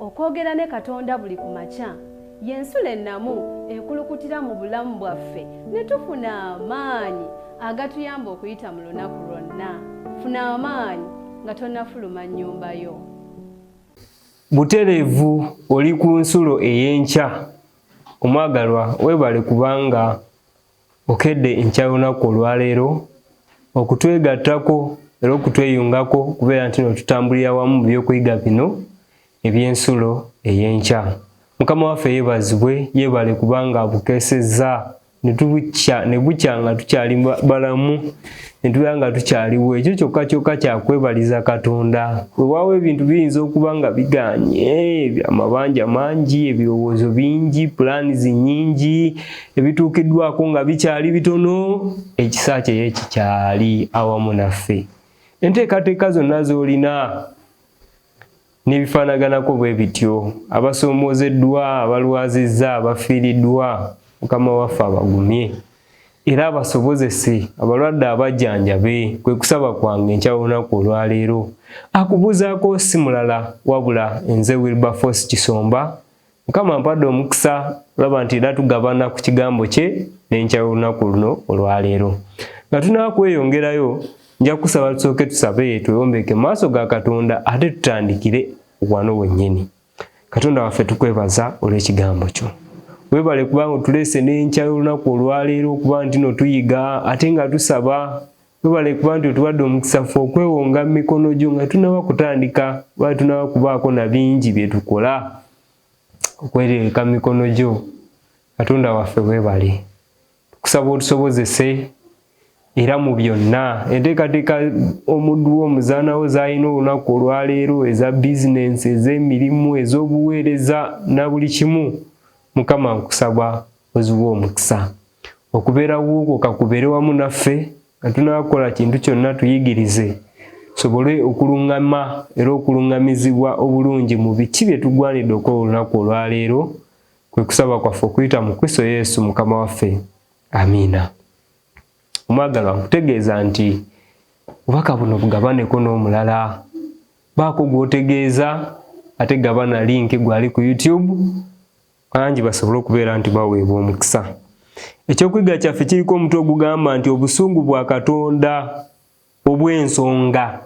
Okwogera ne Katonda buli ku makya y'ensulo ennamu ekulukutira mu bulamu bwaffe ne tufuna amaanyi agatuyamba okuyita mu lunaku lwonna. Funa amaanyi nga tonnafuluma nnyumba yo. Butereevu oli ku nsulo ey'enkya. Omwagalwa weebale kubanga okedde enkya y'olunaku olwaleero okutwegattako era okutweyungako okubeera nti no tutambulira wamu mu byokuyiga bino eby'ensulo ey'enkya. Mukama waffe yeebazibwe, yeebale kubanga abukeesezza ne bukya nga tukyali balamu, ne tubeera nga tukyaliwo. Ekyo kyokka kyokka kya kwebaliza Katonda. Weewaawo ebintu biyinza okuba nga bigaanye, amabanja mangi, ebirowoozo bingi, pulaanizi nnyingi, ebituukiddwako nga bikyali bitono, ekisa kye ye kikyali awamu naffe. Enteekateeka zonna z'olina n'ebifaanaganako bwe bityo, abasoomoozeddwa, abalwazizza, abafiiriddwa, Mukama waffe abagumye era abasobozese, abalwadde abajjanjabe, kwe kusaba kwange enkya olunaku olwaleero. Akubuuzaako si mulala wabula nze Wilberforce Kisomba. Mukama ampadde omukisa olaba nti era tugabana ku kigambo kye n'enkya y'olunaku luno olwaleero. Nga tunaba kweyongerayo, nja kusaba tusooke tusabe twewombeke mu maaso ga Katonda ate tutandikire wano wennyini. Katonda waffe tukwebaza olw'ekigambo kyo. Weebale kubanga otuleese n'enkya y'olunaku olwaleero okuba nti no tuyiga ate nga tusaba. Weebale kuba nti otuwadde omukisa ffe okwewonga mu mikono gyo nga tunaba kutandika oba tunaba kubaako na bingi bye tukola okwerereka mu mikono gyo. Katonda waffe weebale. Tukusaba otusobozese era mu byonna enteekateeka omuddu wo omuzaana wo z'alina olunaku olwaleero eza bizinensi, ez'emirimu, ez'obuweereza na buli kimu, Mukama nkusaba oziwe omukisa. Okubeerawo kwo kakubeere wamu naffe nga tunaakola kintu kyonna, tuyigirize tusobole okulungama era okulungamizibwa obulungi mu biki bye tugwanidde okukola olunaku olwaleero, kwe kusaba kwaffe okuyita mu Kristo Yesu Mukama waffe. Amiina. Omwagalwa, nkutegeeza nti obubaka buno bugabaneko n'omulala, baako gw'otegeeza, ate gabana linki gwali ku YouTube bangi basobole okubeera nti baweebwa omukisa. Ekyokuyiga kyaffe kiriko omutwe ogugamba nti obusungu bwa Katonda obw'ensonga.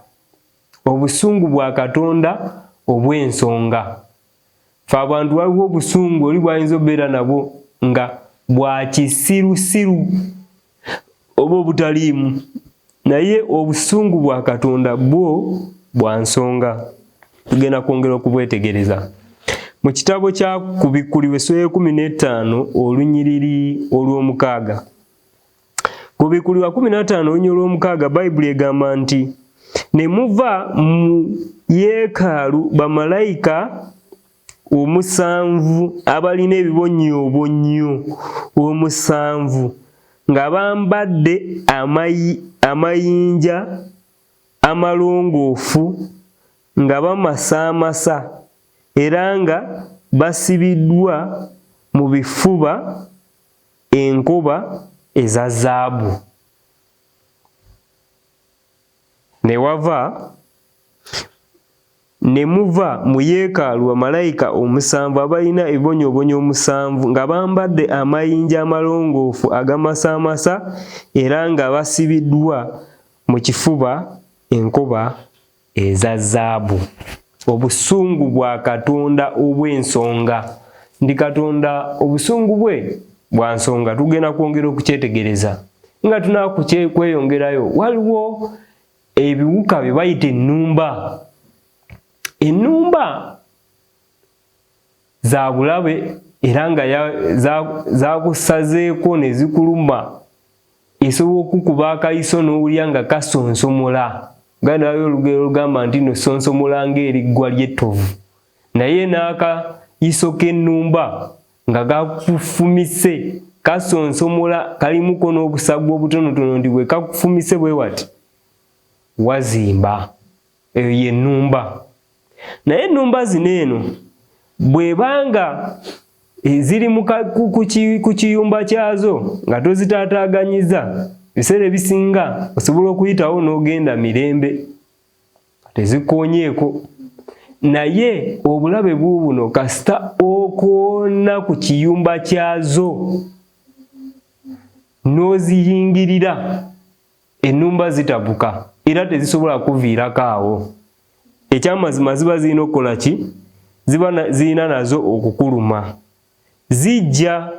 Obusungu bwa Katonda obw'ensonga. Ffe abantu waliwo obusungu oli bw'ayinza okubeera nabwo nga bwa kisirusiru oba obutaliimu, naye obusungu bwa Katonda bwo bwa nsonga. Tugenda kwongera okubwetegereza mu kitabo kya Kubikkulirwa essula 15 olunyiriri olw'omukaaga. Kubikkulirwa 15 olunyiriri olw'omukaaga, Bayibuli egamba nti ne muva mu yeekaalu bamalayika omusanvu abalina ebibonyoobonyo omusanvu nga bambadde amayinja amalongoofu nga bamasaamasa era nga basibiddwa mu bifuba enkoba eza zaabu. Ne muva mu yeekaalu bamalayika omusanvu abalina ebibonyoobonyo omusanvu nga bambadde amayinja amalongoofu agamasaamasa era nga basibiddwa mu kifuba enkoba eza zaabu. Obusungu bwa Katonda obw'ensonga. Ndi Katonda obusungu bwe bwa nsonga. Tugenda kwongera okukyetegereza nga tunaakweyongerayo. Waliwo ebiwuka bye bayita ennumba. Ennumba za bulabe era nga zakusazeeko ne zikuluma. Esobola okukuba akayiso n'owulira nga kasonsomola. Ganda waliwo olugero olugamba nti no sonsomola ng'eriggwa ly'ettovu, naye n'akayiso k'ennumba nga gakufumise kasonsomola, kalimuko n'obusagwa obutonotono nti bwe kakufumise bwe wati wazimba. Eyo y'ennumba. Naye ennumba zino eno bw'ebanga ziri ku kiyumba kyazo nga tozitaataaganyiza, ebiseera ebisinga osobola okuyitawo n'ogenda mirembe, tezikoonyeeko. Naye obulabe buubuno, kasita okoona ku kiyumba kyazo n'oziyingirira, ennumba zitabuka era tezisobola kuviirako awo. Ekyamazima ziba zirina okukola ki? Ziba zirina nazo okukuluma. Zijja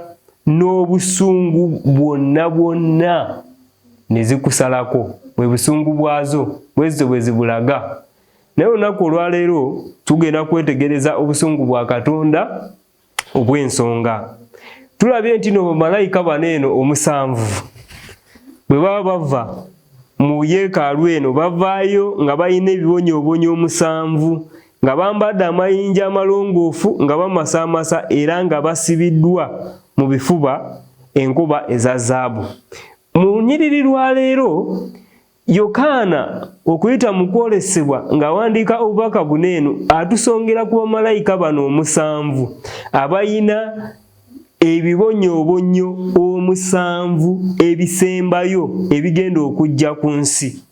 n'obusungu bwonna bwonna ne zikusalako, bwe busungu bwazo bwe zityo bwe zibulaga. Naye olunaku olwaleero tugenda kwetegereza obusungu bwa Katonda obw'ensonga. Tulabye nti no bamalayika bano eno omusanvu bwe baba bava mu yeekaalu eno, bavaayo nga balina ebibonyoobonyo omusanvu, nga bambadde amayinja amalongoofu, nga bamasaamasa era nga basibiddwa mu bifuba enkoba eza zaabu. Mu lunyiriri lwa leero, Yokaana okuyita mu kwolesebwa ng'awandiika obubaka buno eno atusongera ku bamalayika bano omusanvu abayina ebibonyoobonyo omusanvu ebisembayo ebigenda okujja ku nsi.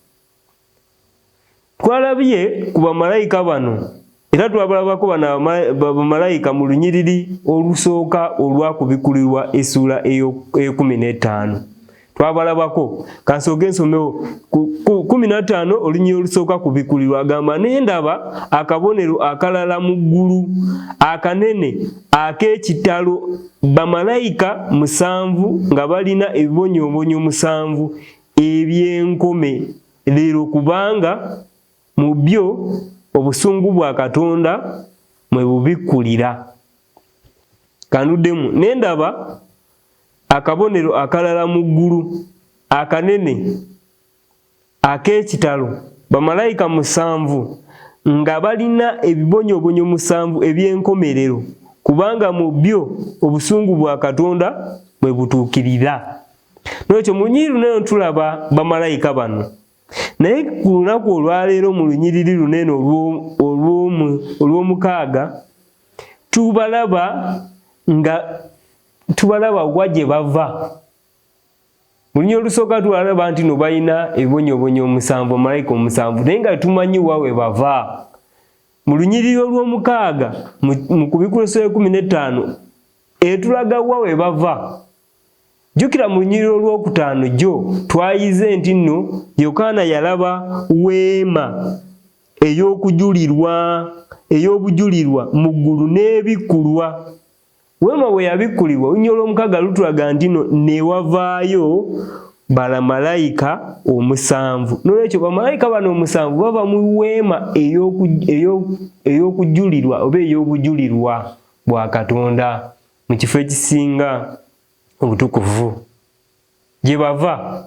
Twalabye ku bamalayika bano era twabalabako bano bamalayika mu lunyiriri olusooka olwakubikulirwa essuula ey'ekumi n'etaano. Twabalabako. Kansooke nsomewo 15, olunyiriri olusooka kubikulirwa. Agamba, "Ne ndaba akabonero akalala mu ggulu akanene ak'ekitalo, bamalayika musanvu nga balina ebibonyoobonyo musanvu eby'enkomerero, kubanga mu byo obusungu bwa Katonda mwe bubikkulira." Kanduddemu. "Ne ndaba akabonero akalala mu ggulu akanene ak'ekitalo, bamalayika musanvu nga balina ebibonyoobonyo musanvu eby'enkomerero, kubanga mu byo obusungu bwa Katonda bwe butuukirira." Nolwekyo mu lunyiriri luno tulaba bamalayika bano, naye ku lunaku olwaleero mu lunyiriri luno eno olw'omukaaga tubalaba nga tubalaba wa gye bava. Mu lunyiriri olusooka tubalaba nti no balina ebibonyoobonyo omusanvu, bamalayika omusanvu, naye nga tetumanyi wa we bava. Mu lunyiriri olw'omukaaga mu kubikuluso 15 etulaga wa we bava. Jjukira mu lunyiriri olwokutaano jjo twayize nti nno Yokaana yalaba weema ey'okujulirwa, ey'obujulirwa mu ggulu n'ebikkulwa. Weema bwe yabikkulibwa, olunyiriri olwomukaaga lutulaga nti nno newavaayo balamalayika omusanvu. Nolwekyo bamalayika bano omusanvu bava mu weema ey'okujulirwa oba ey'obujulirwa bwa Katonda mu kifo ekisinga obutukuvu gye bava,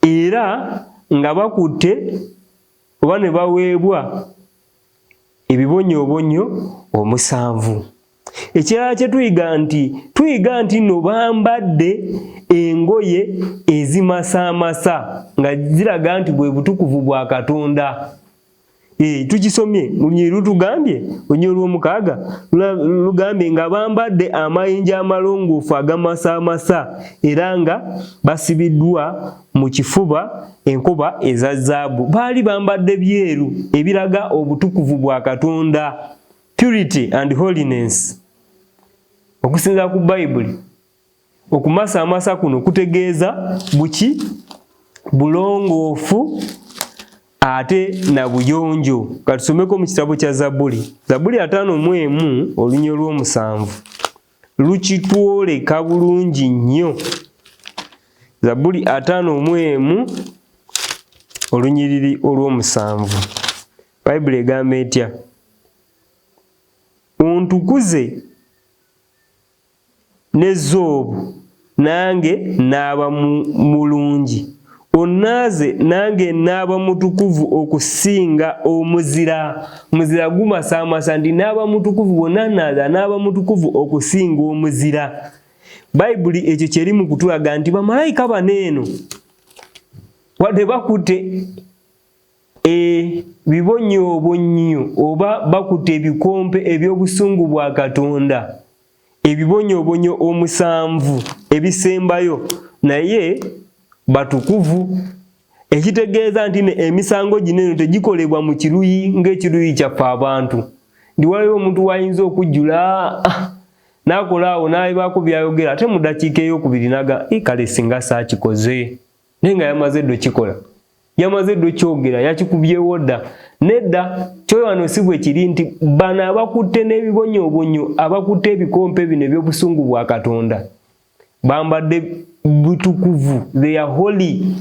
era nga bakutte oba ne baweebwa ebibonyoobonyo omusanvu. Ekirala kye tuyiga nti nno bambadde engoye ezimasaamasa nga ziraga nti bwe butukuvu bwa Katonda. Tukisomye mu lunyiriri lutugambye, olunyiriri olw'omukaaga lugambye nga bambadde amayinja amalongoofu agamasaamasa era nga basibiddwa mu kifuba enkoba eza zaabu. Baali bambadde byeru ebiraga obutukuvu bwa Katonda, purity and holiness. Okusinziira ku Bayibuli, okumasaamasa kuno kutegeeza buki? Bulongoofu ate na buyonjo. Katusomeko mu kitabo kya Zabbuli, Zabbuli 51 olunyiriri olw'omusanvu lukitwoleka bulungi nnyo. Zabbuli 51 olunyiriri olw'omusanvu, Bayibuli egamba etya? "Ontukuze ne zoobu, nange naaba mulungi, onnaaze, nange naaba mutukuvu okusinga omuzira." Muzira gumasaamasa, nti naaba mutukuvu, bwonna naaza naaba mutukuvu okusinga omuzira. Bayibuli ekyo kyeri mu kutulaga nti bamalayika bano eno wadde bakutte ebibonyoobonyo oba bakutte ebikompe eby'obusungu bwa Katonda, ebibonyoobonyo omusanvu ebisembayo, naye batukuvu. Ekitegeeza nti emisango gino eno tegikolebwa mu kiruyi ng'ekiruyi kyaffe abantu. Ndi waliwo omuntu wayinza okujjula n'akola awo n'abaako by'ayogera ate mu ddakiika ey'okubiri naga kale singa saakikoze, naye nga yamaze dda okikola, yamaze dda okyogera, yakikubyewo dda. Nedda, kyo wano si bwe kiri nti bano abakutte n'ebibonyoobonyo, abakutte ebikompe bino eby'obusungu bwa Katonda, bambadde butukuvu, they are holy,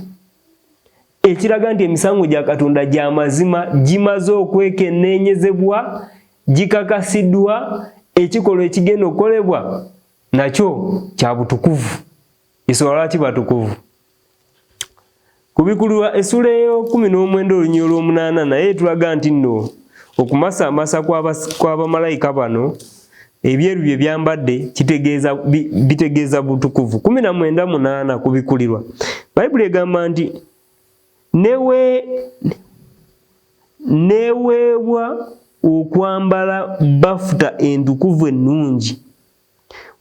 ekiraga nti emisango gya Katonda gya mazima, gimaze okwekenneenyezebwa, gikakasiddwa. Ekikolwa ekigenda okukolebwa nakyo kya butukuvu. Ensonga lwaki batukuvu, Kubikulirwa essula ey'ekumi n'omwenda olunyiriri olw'omunaana naye tulaga nti nno okumasaamasa kw'abamalayika bano, ebyeru bye byambadde, bitegeeza butukuvu. 19:8 Kubikulirwa, Bayibuli egamba nti neweebwa okwambala bafuta entukuvu ennungi,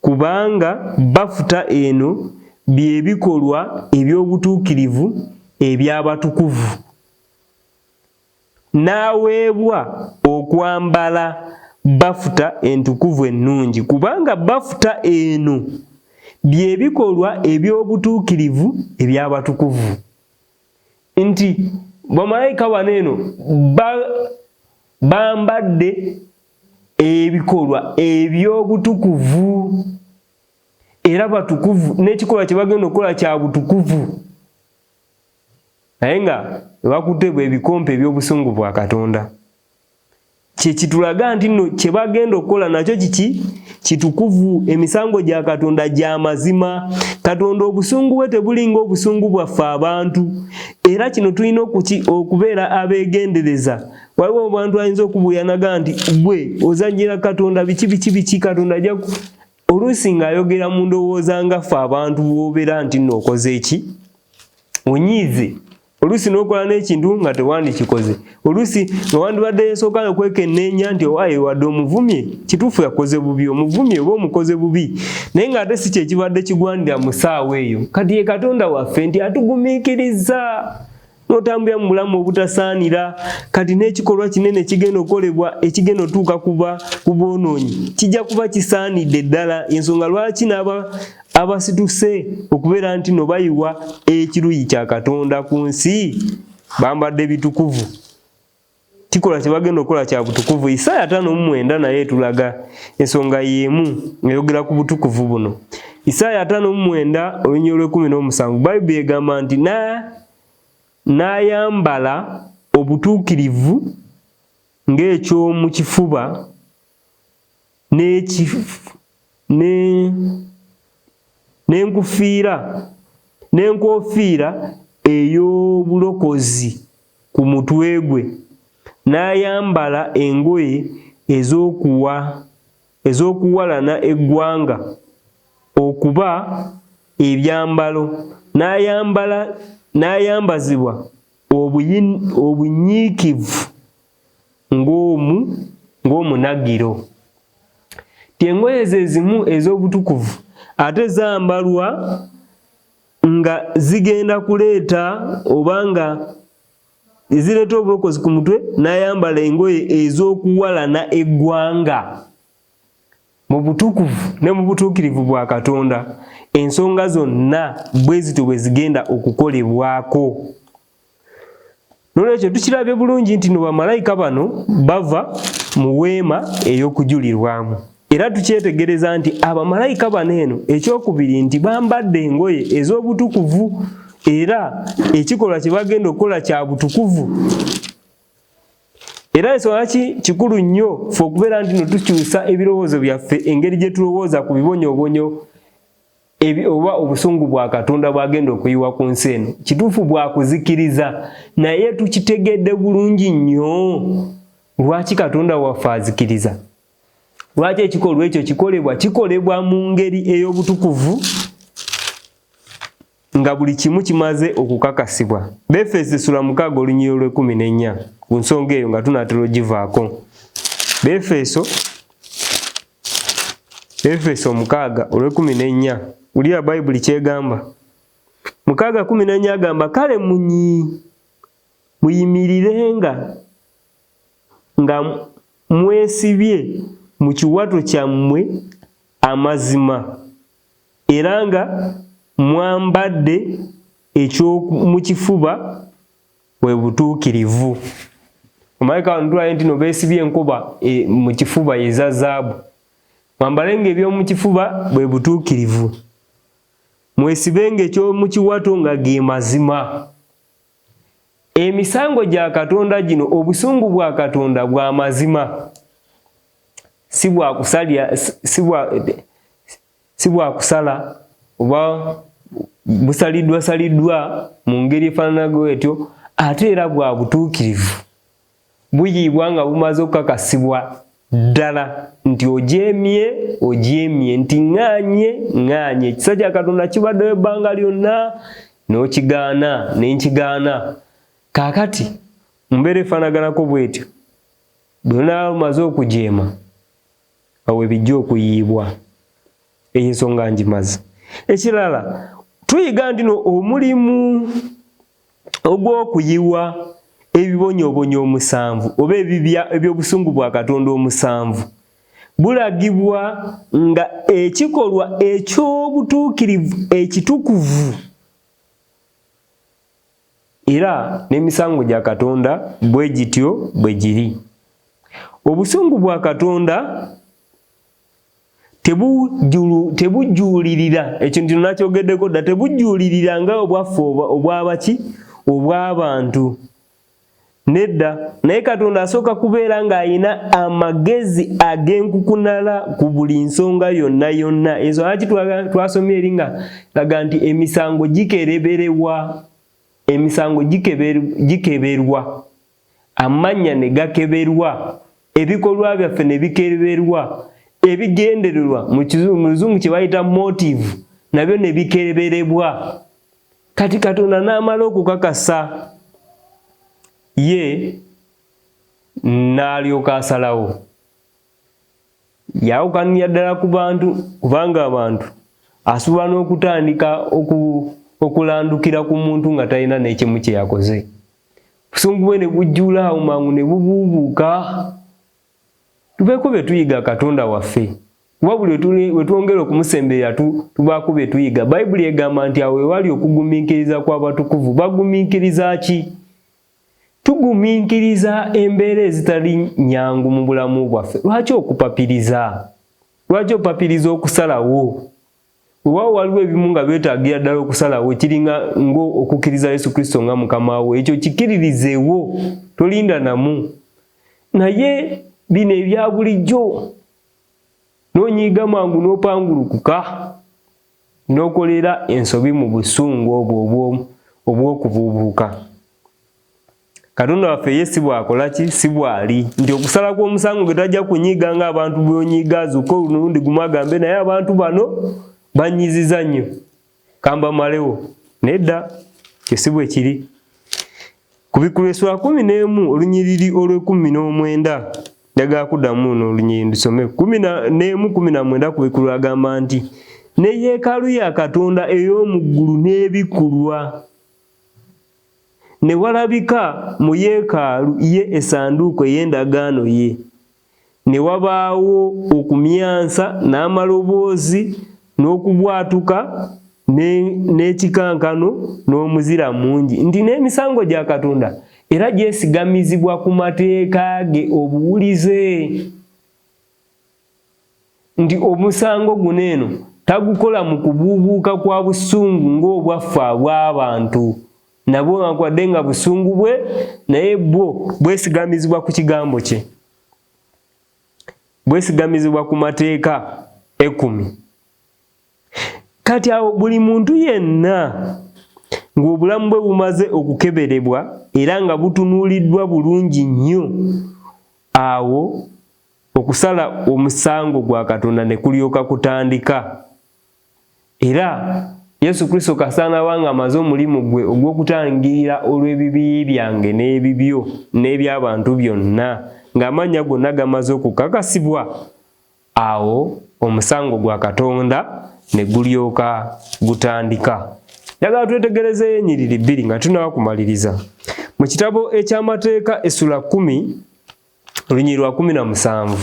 kubanga bafuta eno byebikolwa eby'obutuukirivu eby'abatukuvu. N'aweebwa okwambala bafuta entukuvu ennungi, kubanga bafuta eno byebikolwa eby'obutuukirivu eby'abatukuvu. Nti bamalayika bano eno bambadde ebikolwa eby'obutukuvu era batukuvu, n'ekikolwa kye bagenda okukola kya butukuvu, naye nga bakutte bwe ebikompe eby'obusungu bwa Katonda. Kyekitulaga nti nno kye bagenda okukola nakyo kiki? Kitukuvu. Emisango gya Katonda gya mazima. Katonda obusungu bwe tebulinga obusungu bwaffe abantu, era kino tulina okubeera abeegendereza. Waliwo abantu ayinza okubuuyanaga nti gwe ozannyira Katonda, biki biki biki, Katonda ajja oluusi ng'ayogera mu ndowooza nga ffe abantu bw'obeera nti nno okoze eki, onyiize, oluusi n'okola n'ekintu nga tewandikikoze, oluusi nga wandibadde yesooka okwekenneenya nti owaaye wadde omuvumye, kituufu yakoze bubi, omuvumye oba omukoze bubi, naye ng'ate si kyekibadde kigwanira mu ssaawa eyo. Kati ye Katonda waffe nti atugumiikiriza n'otambulira mu bulamu obutasaanira. Kati n'ekikolwa kinene ekigenda okukolebwa, ekigenda otuuka kuba ku boonoonyi, kijja kuba kisaanidde ddala. Ensonga lwaki n'aba abasituse okubeera nti no bayiwa ekiruyi kya Katonda ku nsi bambadde bitukuvu, kikolwa kye bagenda okukola kya butukuvu. Isaaya 59 naye etulaga ensonga y'emu eyogera ku butukuvu buno. Isaaya 59 olunyiriri olw'ekumi n'omusanvu, Bayibuli egamba nti n'ayambala obutuukirivu ng'ekyomu kifuba n'enkofiira ey'obulokozi ku mutwe gwe, n'ayambala engoye ez'okuwalana eggwanga okuba ebyambalo, n'ayambazibwa obunyiikivu ng'omunagiro. Ti engoye ze zimu ez'obutukuvu ate zambalwa nga zigenda kuleeta oba nga zireeta obulokozi ku mutwe, n'ayambala engoye ez'okuwalana eggwanga mu butukuvu ne mu butuukirivu bwa Katonda. Ensonga zonna bwe zityo bwe zigenda okukolebwako. Nolwekyo tukirabye bulungi nti no bamalayika bano bava mu weema ey'okujulirwamu, era tukyetegereza nti abamalayika bano eno, ekyokubiri, nti bambadde engoye ez'obutukuvu era ekikolwa kye bagenda okukola kya butukuvu. Era ensonga ki kikulu nnyo ffe okubeera nti no tukyusa ebirowoozo byaffe, engeri gye tulowooza ku bibonyoobonyo oba obusungu bwa Katonda bwagenda okuyiwa ku nsi eno. Kituufu bwakuzikiriza, naye tukitegedde bulungi nnyo lwaki Katonda waffe azikiriza, lwaki ekikolwa ekyo kikolebwa. Kikolebwa mu ngeri ey'obutukuvu nga buli kimu kimaze okukakasibwa. Befeso essula 6 olunyiriri olw'ekumi n'ennya, ku nsonga eyo nga tunaatera ogivaako. Befeso 6 olw'ekumi n'ennya, wulira Bayibuli kyegamba. 6:14 agamba, kale muyimirirenga nga mwesibye mu kiwato kyammwe amazima, era nga mwambadde eky'omu kifuba bwe butuukirivu. Omalayika wano tulabye nti no beesibye enkoba mu kifuba eza zaabu. Mwambalenga eby'omu kifuba bwe butuukirivu, mwesibenga eky'omu kiwato nga ge mazima. Emisango gya Katonda gino, obusungu bwa Katonda bwa mazima, si bwa kusala oba busaliddwa saliddwa mu ngeri efaananako etyo, ate era bwa butuukirivu. Buyiibwa nga bumaze okukakasibwa ddala nti ojeemye, ojeemye, nti ŋŋaanye, ŋŋaanye. Ekisa kya Katonda kibaddewo ebbanga lyonna n'okigaana, n'enkigaana. Kaakati mu mbeera efaanaganako bw'etyo, bwe omaze okujeema, awo ebijja okuyiibwa. Eyo ensonga ngimaze. Ekirala, tuyiga nti no omulimu ogw'okuyiwa ebibonyoobonyo omusanvu oba ebyobusungu bwa Katonda omusanvu bulagibwa nga ekikolwa eky'obutuukirivu ekitukuvu, era n'emisango gya Katonda bwe gityo bwe giri. Obusungu bwa Katonda tebujjuulirira, ekyo nti nakyogeddeko dda, tebujjuulirira nga obwaffe obwabaki obw'abantu, nedda. Naye Katonda asooka kubeera ng'alina amagezi ag'enkukunala ku buli nsonga yonna yonna. Ensonga lwaki twasomye eri nga laga nti emisango gikereberewa, emisango gikeberwa, amannya ne gakeberwa, ebikolwa byaffe ne bikeberwa, ebigendererwa mu luzungu kye bayita motive nabyo ne bikeberebwa. Kati Katonda n'amala okukakasa ye n'alyoka asalawo. Yawukanira ddala ku bantu, kubanga abantu asobola n'okutandika okulandukira ku muntu nga talina n'ekimu kye yakoze. Busungu bwe ne bujjula awo mangu ne bubuubuuka. Tubeeko bye tuyiga Katonda waffe, kuba buli we twongera okumusemberera tubaako bye tuyiga. Bayibuli egamba nti awo ewali okugumiikiriza kw'abatukuvu. Bagumiikiriza ki? Tugumiikiriza embeera ezitali nnyangu mu bulamu bwaffe. Lwaki okupapiriza? Lwaki opapiriza okusalawo? Weewaawo waliwo ebimu nga byetaagira ddala okusalawo, kiringa ng'okukkiriza Yesu Kristo nga Mukama wo, ekyo kikiririzeewo, tolinda namu. Naye bino ebya bulijjo n'onyiiga mangu n'opangulukuka n'okolera ensobi mu busungu obwo obw'okubuubuuka. Katonda waffe ye si bw'akola ki, si bw'ali, nti okusala kw'omusango gwe tajja kunyiiga ng'abantu bw'onyiiga, azuuke omulundi gumu agambe naye abantu bano bannyiziza nnyo, kambamalewo. Nedda, kyo si bwe kiri. Kubikkulwa essula 11 olunyiriri olw'e19, njagala kuddamu n'olunyiriri ndusome. 11:19 Kubikkulwa agamba nti ne yeekaalu ya Katonda ey'omu ggulu n'ebikkulwa, ne walabika mu yeekaalu ye essanduuko ey'endagaano ye, ne wabaawo okumyansa n'amaloboozi n'okubwatuka n'ekikankano n'omuzira mungi, nti n'emisango gya Katonda era gyesigamizibwa ku mateeka ge obuwulize, nti omusango guno eno tagukola mu kubuubuuka kwa busungu ng'obwaffe obw'abantu, nabwo newankubadde nga busungu bwe, naye bwo bwesigamizibwa ku kigambo kye, bwesigamizibwa ku mateeka 10. Kati awo buli muntu yenna ng'obulamu bwe bumaze okukeberebwa era nga butunuuliddwa bulungi nnyo, awo okusala omusango gwa Katonda ne kulyoka kutandika. Era Yesu Kristo kasaana wanga amaze omulimu gwe ogw'okutangirira olw'ebibi byange n'ebibyo n'eby'abantu byonna, ng'amannya gonna gamaze okukakasibwa, awo omusango gwa Katonda ne gulyoka gutandika. Njagala twetegerezeeyo ennyiriri bbiri nga tunaba kumaliriza. Mu kitabo eky'Amateeka essula 10 olunyiriri lwa 17.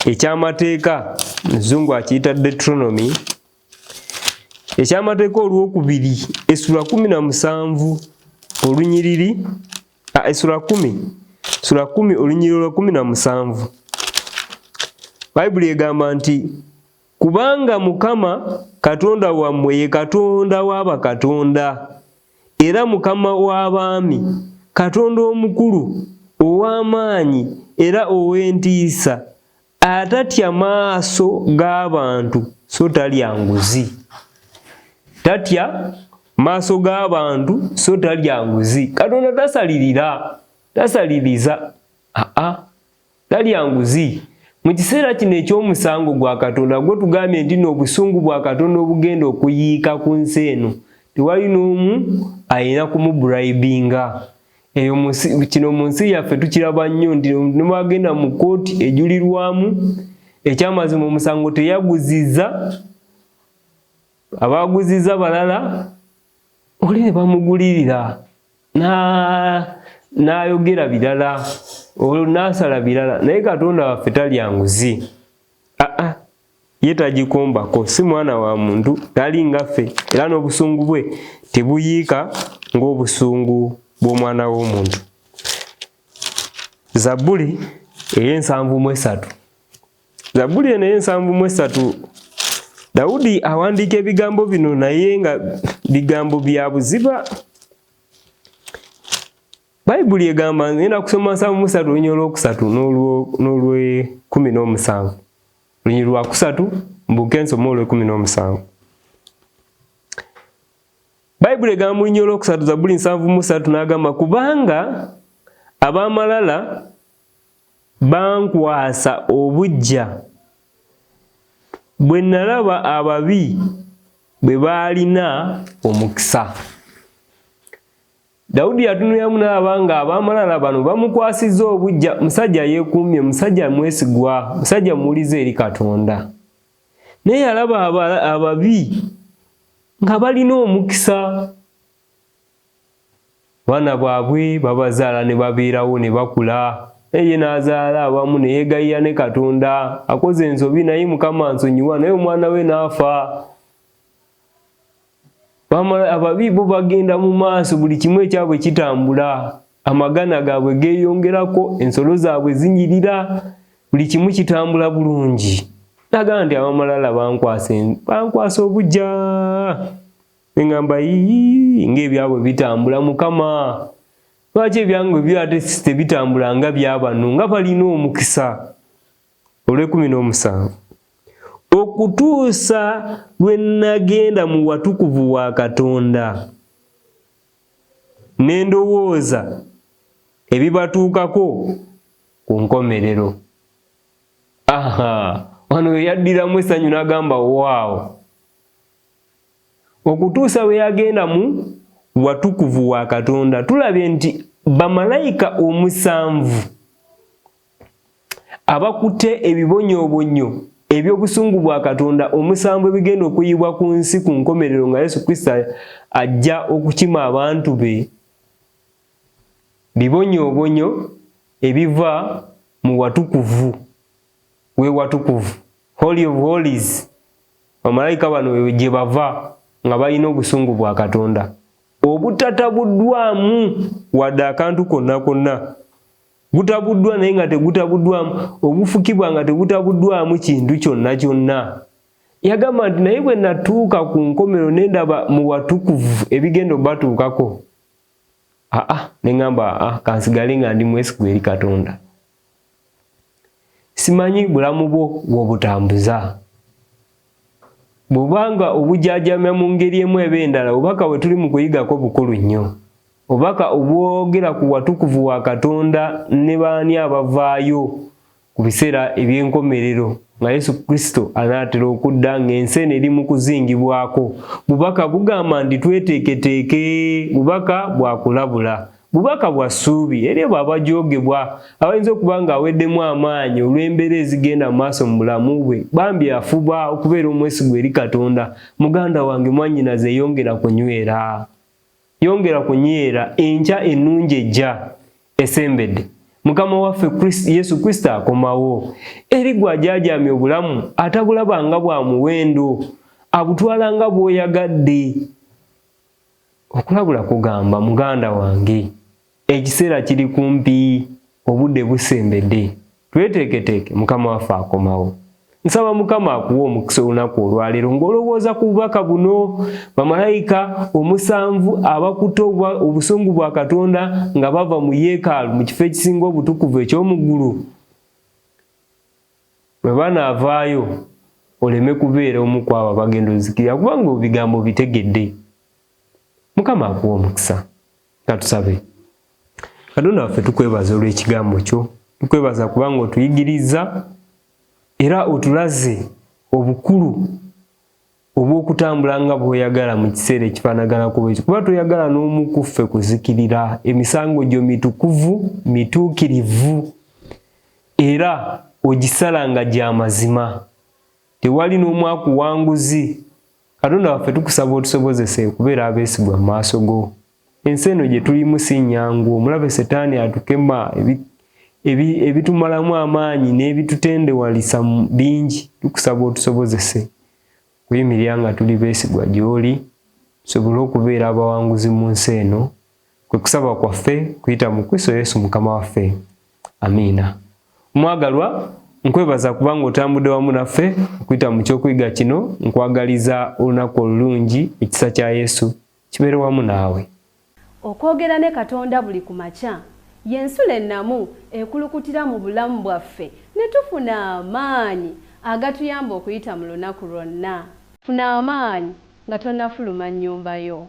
Eky'Amateeka, Muzungu akiyita Deuteronomy. Eky'Amateeka olwokubiri essula 17 olunyiriri, essula 10, essula 10 olunyiriri lwa 17. Bayibuli egamba nti kubanga Mukama Katonda wammwe ye Katonda w'abakatonda era Mukama w'abaami, Katonda omukulu, ow'amaanyi era ow'entiisa, atatya maaso g'abantu so talya nguzi. Tatya maaso g'abantu so talya nguzi. Katonda tasalirira, tasaliriza. Aa, talya nguzi. Mu kiseera kino eky'omusango gwa Katonda gwo tugambye nti n'obusungu bwa Katonda obugenda okuyiika ku nsi eno, tewali n'omu alina kumubribinga. Eyo kino mu nsi yaffe tukiraba nnyo nti ne bw'agenda mu kkooti ejulirwamu, ekyamazima omusango teyaguzizza, abaaguzizza balala oli ne bamugulirira n'ayogera birala, olwo n'asala birala. Naye Katonda waffe talya nguzi. Aa, ye tagikombako, si mwana wa muntu, tali ngaffe, era n'obusungu bwe tebuyiika ng'obusungu bw'omwana w'omuntu. Zabbuli ey'ensanvu mu esatu. Zabbuli eno ey'ensanvu mu esatu, Dawudi awandiika ebigambo bino naye nga bigambo bya buziba. Bayibuli egamba, ngenda kusoma 73 olunyiriri olwokusatu n'olwekumi n'omusanvu. Olunyiriri lwakusatu mbuuke nsome olwekumi n'omusanvu. Bayibuli egamba mu lunyiriri olwokusatu, Zabbuli 73, n'agamba, kubanga ab'amalala bankwasa obuggya, bwe nalaba ababi bwe baalina omukisa. Dawudi yatunuliramu n'alaba nga ab'amalala bano bamukwasizza obuggya. Musajja yeekuumye, musajja mwesigwa, musajja muwulize eri Katonda, naye yalaba ababi nga balina omukisa. Baana baabwe babazaala ne babeerawo ne bakula, naye ye n'azaala abamu ne yeegayira ne Katonda, akoze ensobi naye Mukama nsonyiwa, naye omwana we n'afa. Ababi bo bagenda mu maaso, buli kimu ekyabwe kitambula, amagana gaabwe geeyongerako, ensolo zaabwe zinyirira, buli kimu kitambula bulungi. Nagamba nti abamalala bankwasa obuggya, neŋŋamba ii, ng'ebyabwe bitambula. Mukama, lwaki ebyange byo ate tebitambula nga byabano, nga balina omukisa? Olwekumi n'omusanvu, okutuusa lwe nagenda mu watukuvu wa Katonda ne ndowooza ebibatuukako ku nkomerero. Aha, wano yaddiramu essanyu n'agamba waawo, okutuusa lwe yagenda mu watukuvu wa Katonda. Tulabye nti bamalayika omusanvu abakutte ebibonyoobonyo eby'obusungu bwa Katonda omusanvu ebigenda okuyibwa ku nsi ku nkomerero nga Yesu Kristo ajja okukima abantu be, bibonyoobonyo ebiva mu watukuvu we watukuvu, Holy of Holies. Bamalayika bano gye bava nga balina obusungu bwa Katonda obutatabuddwamu wadde akantu konna konna. Gutabuddwa naye nga tegutabuddwamu, obufukibwa nga tegutabuddwamu kintu kyonna kyonna. Yagamba nti naye bwe natuuka ku nkomero ne ndaba mu watukuvu ebigenda obatuukako, aa, ne ŋŋamba, aa, kansigale nga ndi mwesigwa eri Katonda. Simanyi bulamu bwo bw'obutambuza, bw'obanga obujajamya mu ngeri emu eba endala. Obubaka bwe tuli mu kuyigako bukulu nnyo, obubaka obwogera ku watukuvu wa Katonda ne baani abavaayo ku biseera eby'enkomerero nga Yesu Kristo anaatera okudda, ng'ensi eno eri mu kuzingibwako. Bubaka bugamba nti tweteeketeeke, bubaka bwakulabula. Bubaka bwa ssuubi eri abo abajoogebwa, abayinza okuba ng'aweddemu amaanyi olw'embeera ezigenda mu maaso mu bulamu bwe. Bambi afuba okubeera omwesigwa eri Katonda. Muganda wange, mwannyinaze, yongera kunywera. Yongera kunywera, enkya ennungi ejja esembedde. Mukama waffe Yesu Kristo akomawo. Eri gwe ajaajaamya obulamu, atabulaba nga bwa muwendo, abutwala nga bw'oyagadde. Okulabula kugamba, muganda wange, ekiseera kiri kumpi, obudde busembedde. Tweteeketeeke, Mukama waffe akomawo. Nsaba Mukama akuwe omukisa olunaku olwaleero ng'olowooza ku bubaka buno, bamalayika omusanvu abakutte obusungu bwa Katonda nga bava mu yeekaalu mu kifo ekisinga obutukuvu eky'omu ggulu. Bwe banaavaayo oleme kubeera omu ku abo abagenda ozikirira kubanga ebigambo obitegedde. Mukama akuwe omukisa. Katusabe. Katonda waffe, tukwebaza olw'ekigambo kyo. Tukwebaza kubanga otuyigiriza era otulaze obukulu obw'okutambula nga bw'oyagala mu kiseera ekifaanagana ku bwekyo, kuba toyagala n'omu ku ffe kuzikirira. Emisango gyo mitukuvu, mituukirivu, era ogisala nga gya mazima. Tewali n'omu akuwanguzi. Katonda waffe, tukusaba otusobozese okubeera abeesigwa mu maaso go. Ensi eno gye tulimu si nnyangu. Omulabe Setaani atukema ebitumalamu amaanyi n'ebitutendewalisa bingi. Tukusaba otusobozese kuyimirira nga tuli beesigwa gy'oli, tusobole okubeera abawanguzi mu nsi eno. Kwe kusaba kwaffe kuyita mu Kristo Yesu Mukama waffe. Amiina. Omwagalwa, nkwebaza kubanga otambudde wamu naffe okuyita mu ky'okuyiga kino. Nkwagaliza olunaku olulungi. Ekisa kya Yesu kibeere wamu naawe. Okwogera ne Katonda buli ku makya y'ensulo ennamu ekulukutira mu bulamu bwaffe ne tufuna amaanyi agatuyamba okuyita mu lunaku lwonna. Funa amaanyi nga tonnafuluma nnyumba yo.